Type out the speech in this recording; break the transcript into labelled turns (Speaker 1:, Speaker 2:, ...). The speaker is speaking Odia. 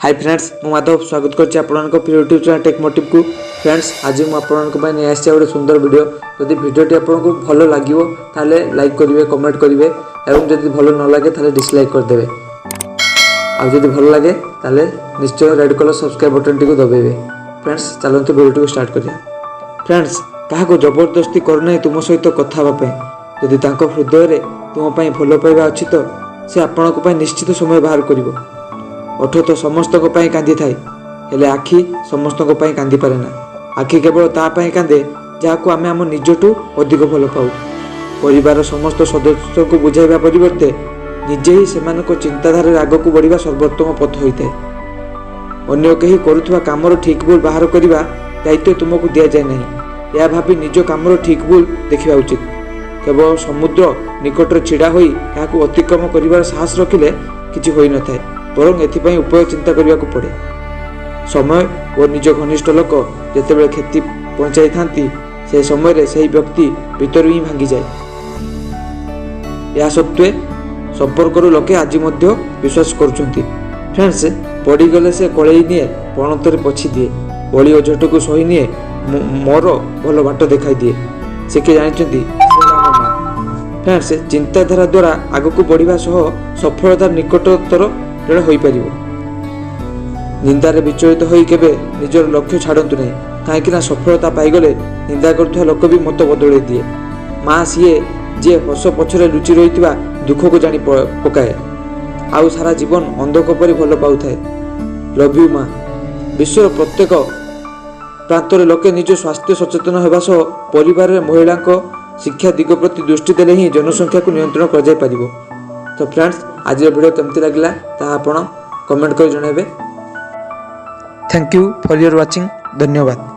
Speaker 1: ହାଇ ଫ୍ରେଣ୍ଡସ୍, ମୁଁ ମାଧବ ସ୍ୱାଗତ କରୁଛି ଆପଣଙ୍କ ପ୍ରିୟ ୟୁଟ୍ୟୁବ୍ ଚ୍ୟାନେଲ୍ ଟେକ୍ ମୋଟିଭ୍କୁ। ଫ୍ରେଣ୍ଡସ୍, ଆଜି ମୁଁ ଆପଣଙ୍କ ପାଇଁ ନେଇ ଆସିଛି ଗୋଟେ ସୁନ୍ଦର ଭିଡ଼ିଓ। ଯଦି ଭିଡ଼ିଓଟି ଆପଣଙ୍କୁ ଭଲ ଲାଗିବ, ତାହେଲେ ଲାଇକ୍ କରିବେ, କମେଣ୍ଟ କରିବେ ଏବଂ ଯଦି ଭଲ ନ ଲାଗେ, ତାହେଲେ ଡିସଲାଇକ୍ କରିଦେବେ। ଆଉ ଯଦି ଭଲ ଲାଗେ, ତାହେଲେ ନିଶ୍ଚୟ ରେଡ଼୍ କଲର୍ ସବସ୍କ୍ରାଇବ୍ ବଟନ୍ଟିକୁ ଦବାଇବେ। ଫ୍ରେଣ୍ଡସ୍, ଚାଲନ୍ତୁ ଭିଡ଼ିଓଟିକୁ ଷ୍ଟାର୍ଟ କରିବା। ଫ୍ରେଣ୍ଡସ୍, କାହାକୁ ଜବରଦସ୍ତି କରୁନାହିଁ ତୁମ ସହିତ କଥା ହେବା ପାଇଁ। ଯଦି ତାଙ୍କ ହୃଦୟରେ ତୁମ ପାଇଁ ଭଲ ପାଇବା ଅଛି ତ ସେ ଆପଣଙ୍କ ପାଇଁ ନିଶ୍ଚିତ ସମୟ ବାହାର କରିବ। ଓଠ ତ ସମସ୍ତଙ୍କ ପାଇଁ କାନ୍ଦିଥାଏ, ହେଲେ ଆଖି ସମସ୍ତଙ୍କ ପାଇଁ କାନ୍ଦିପାରେ ନା। ଆଖି କେବଳ ତା ପାଇଁ କାନ୍ଦେ, ଯାହାକୁ ଆମେ ଆମ ନିଜଠୁ ଅଧିକ ଭଲ ପାଉ। ପରିବାରର ସମସ୍ତ ସଦସ୍ୟଙ୍କୁ ବୁଝାଇବା ପରିବର୍ତ୍ତେ ନିଜେ ହିଁ ସେମାନଙ୍କ ଚିନ୍ତାଧାରାରେ ଆଗକୁ ବଢ଼ିବା ସର୍ବୋତ୍ତମ ପଥ ହୋଇଥାଏ। ଅନ୍ୟ କେହି କରୁଥିବା କାମର ଠିକ୍ ଭୁଲ ବାହାର କରିବା ଦାୟିତ୍ୱ ତୁମକୁ ଦିଆଯାଏ ନାହିଁ, ଏହା ଭାବି ନିଜ କାମର ଠିକ୍ ଭୁଲ ଦେଖିବା ଉଚିତ। କେବଳ ସମୁଦ୍ର ନିକଟରେ ଛିଡ଼ା ହୋଇ ଏହାକୁ ଅତିକ୍ରମ କରିବାର ସାହସ ରଖିଲେ କିଛି ହୋଇନଥାଏ, ବରଂ ଏଥିପାଇଁ ଉପାୟ ଚିନ୍ତା କରିବାକୁ ପଡ଼େ। ସମୟ ଓ ନିଜ ଘନିଷ୍ଠ ଲୋକ ଯେତେବେଳେ କ୍ଷତି ପହଞ୍ଚାଇଥାନ୍ତି, ସେ ସମୟରେ ସେହି ବ୍ୟକ୍ତି ଭିତରୁ ହିଁ ଭାଙ୍ଗିଯାଏ। ଏହା ସତ୍ତ୍ୱେ ସମ୍ପର୍କରୁ ଲୋକେ ଆଜି ମଧ୍ୟ ବିଶ୍ୱାସ କରୁଛନ୍ତି। ଫ୍ରେଣ୍ଡସ୍, ପଡ଼ିଗଲେ ସେ କୋଳେଇ ନିଏ, ପଣତରେ ପୋଛି ଦିଏ, ଅଳି ଅଝଟକୁ ସହି ନିଏ, ମୋର ଭଲ ବାଟ ଦେଖାଇ ଦିଏ। ସେ କିଏ ଜାଣିଛନ୍ତି? ସେ ହେଲା ଆମ ମା। ଫ୍ରେଣ୍ଡସ୍, ଚିନ୍ତାଧାରା ଦ୍ୱାରା ଆଗକୁ ବଢ଼ିବା ସହ ସଫଳତାର ନିକଟତର ଜଣେ ହୋଇପାରିବ। ନିନ୍ଦାରେ ବିଚଳିତ ହୋଇ କେବେ ନିଜର ଲକ୍ଷ୍ୟ ଛାଡ଼ନ୍ତୁ ନାହିଁ, କାହିଁକି ନା ସଫଳତା ପାଇଗଲେ ନିନ୍ଦା କରୁଥିବା ଲୋକ ବି ମତ ବଦଳେଇ ଦିଏ। ମା ସିଏ, ଯିଏ ହସ ପଛରେ ଲୁଚି ରହିଥିବା ଦୁଃଖକୁ ଜାଣି ପକାଏ ଆଉ ସାରା ଜୀବନ ଅନ୍ଧକ ପରି ଭଲ ପାଉଥାଏ। ଲଭ୍ you ମା। ବିଶ୍ୱର ପ୍ରତ୍ୟେକ ପ୍ରାନ୍ତରେ ଲୋକେ ନିଜ ସ୍ୱାସ୍ଥ୍ୟ ସଚେତନ ହେବା ସହ ପରିବାରରେ ମହିଳାଙ୍କ ଶିକ୍ଷା ଦିଗ ପ୍ରତି ଦୃଷ୍ଟି ଦେଲେ ହିଁ ଜନସଂଖ୍ୟାକୁ ନିୟନ୍ତ୍ରଣ କରାଯାଇପାରିବ। ତ ଫ୍ରେଣ୍ଡସ୍, ଆଜିର ଭିଡ଼ିଓ କେମିତି ଲାଗିଲା, ତାହା ଆପଣ କମେଣ୍ଟ କରି ଜଣାଇବେ। Thank you for your watching. ଧନ୍ୟବାଦ।